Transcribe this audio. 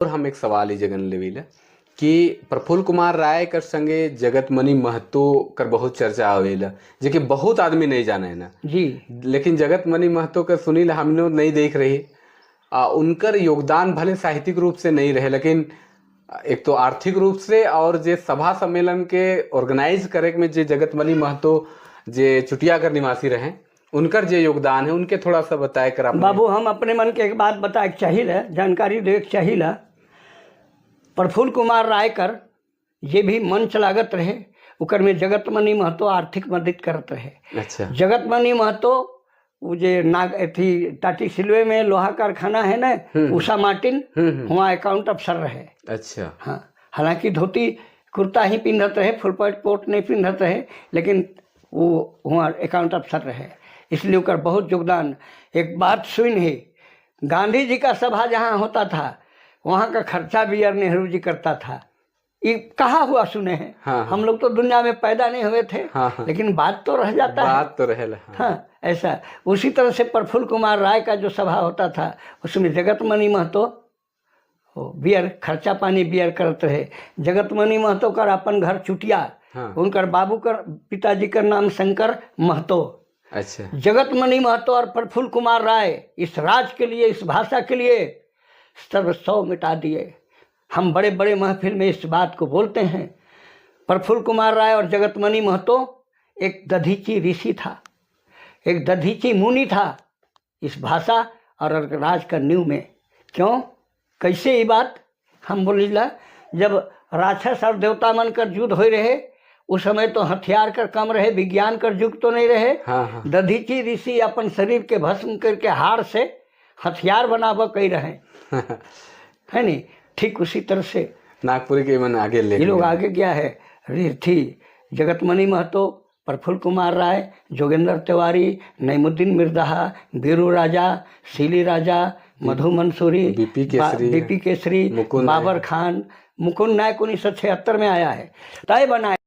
और हम एक सवाल ही जगन लेवीला कि प्रफुल्ल कुमार राय कर संगे जगतमणि महतो कर बहुत चर्चा आवेला, जे कि बहुत आदमी नहीं जाने है ना। जी। लेकिन जगतमणि महतो का सुनील हमने नहीं देख रही। उनकर योगदान भले साहित्यिक रूप से नहीं रहे, लेकिन एक तो आर्थिक रूप से और जे सभा सम्मेलन के ऑर्गेनाइज करे में जे जगतमणि महतो जे चुटिया कर निवासी रहे, उनकर जे योगदान है उनके थोड़ा सा बताए कर आपने। बाबू, हम अपने मन के एक बात बताए चाहिए, जानकारी दे चाहिए। प्रफुल्ल कुमार राय कर ये भी मंच लागत रहे, उकर में जगतमणि महतो आर्थिक मदद करत रहे। जगतमणि महतो वो जे नाग अथी टाटी सिलवे में लोहा कारखाना है ना, उषा मार्टिन, वहाँ अकाउंट अफसर रहे। हाँ, हालांकि धोती कुर्ता ही पिंधत रहे, फुल पैंट कोट नहीं पिंधत रहे, लेकिन वो वहाँ अकाउंट अफसर रहे, इसलिए ओकर बहुत योगदान। एक बात सुन ही, गांधी जी का सभा जहाँ होता था वहाँ का खर्चा भी यार नेहरू जी करता था। ये कहा हुआ सुने हैं। हाँ, हम लोग तो दुनिया में पैदा नहीं हुए थे, हाँ, हाँ। लेकिन बात तो रह जाता है। बात तो रहेला, हाँ। हाँ, ऐसा उसी तरह से प्रफुल्ल कुमार राय का जो सभा होता था उसमें जगतमणि महतो वो बियर खर्चा पानी बियर करते रहे। जगतमणि महतो कर अपन घर चुटिया, उनकर बाबू कर पिताजी का नाम शंकर महतो। जगतमणि महतो और प्रफुल्ल कुमार राय इस राज के लिए, इस भाषा के लिए सर्वस्व मिटा दिए। हम बड़े बड़े महफिल में इस बात को बोलते हैं। प्रफुल्ल कुमार राय और जगतमणि महतो, एक दधीची ऋषि था, एक दधीची मुनि था इस भाषा और राज का नींव में। क्यों, कैसे ये बात हम बोलीला, जब राक्षस और देवता मन कर युद्ध हो रहे उस समय तो हथियार कर कम रहे, विज्ञान कर युग तो नहीं रहे। हाँ हाँ दधीची ऋषि अपन शरीर के भस्म करके हार से हथियार बनाव कही रहे है नहीं। ठीक उसी तरह से नागपुरी के मन आगे ले ये लोग गए। आगे क्या है थी जगतमणि महतो, प्रफुल्ल कुमार राय, जोगेंद्र तिवारी, नईमुद्दीन मिर्दाहा, बीरू राजा, सीली राजा, मधु मंसूरी, बीपी केसरी, बीपी केसरी, मुकुंद बाबर नायक। खान, मुकुंद नायक 1976 में आया है, तय बनाए।